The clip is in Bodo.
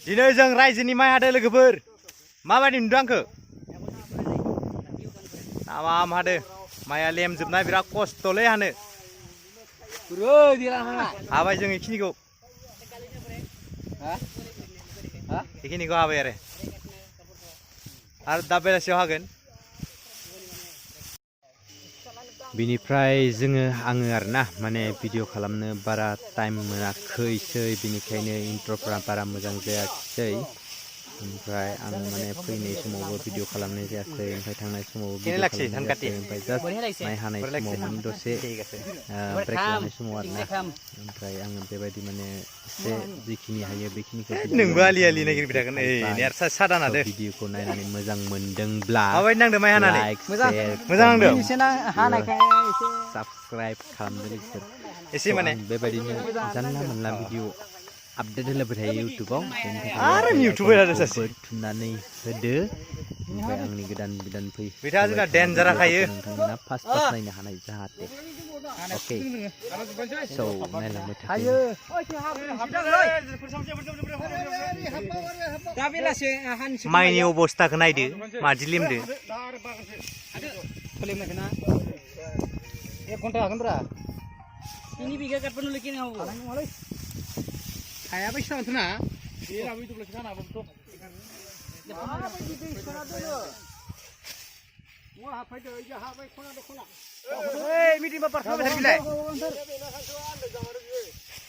दिनै जों रायजोनि माइ हादो लोगोफोर माबायदि नुदों आंखो तामाम हादो माइया लेमजोबनाय बिराद खस्थ'लै हानो हाबाय जों इखिनिखौ इखिनिखौ हाबाय आरो दा बेलासियाव हागोन बिनिफ्राय आङो आरोना माने भिडिअ खालामनो बारा टाइम मोनाखैसै बिनिखायनो इन्ट्र'फ्रा बारा मोजां जायाखिसै ओमफ्राय आं माने फैनाय समावबो भिडिअ खालामनाय जायासै ओमफ्राय थांनाय समावबो भिडिअ खालामनाय जायासै ओमफ्राय जास्ट माइ हानाय समाव माने दसे ब्रेक लानाय समाव आरोना ओमफ्राय आङो बेबायदि माने एसे जिखिनि हायो बेखिनिखौ नोंबो आलि आलि नागिरबाय थागोन नेरसा सादाना दे भिडिअखौ नायनानै मोजां मोनदोंब्ला माबायदि नांदों माइ हानानै लाइक मोजां नांदों हानायखाय साबस्क्राइब खालामदो लोगोफोर एसे माने बेबायदिनो जानला मोनला भिडिअ आपडेट होलायबाय थायो इउटुबाव आरो इउटुबार आरो सासे थुनानै होदो ओमफ्राय आंनि गोदान बिथाङा जोंना डेन्जार जाखायो नोंथांमोना फार्स्ट नायनो हानाय जाहाथे अके स' नायलांबाय थायो माइनि अबस्थाखौ नायदो मादि लेमदो एक घन्टा हागोनब्रा ini biga kat penuh lagi nih aku हाया बेसेबांथ' ना बेराबो दब्लायसे खाना हाबाबोथ' मिटिं बापार खालामबाय थार बिलाय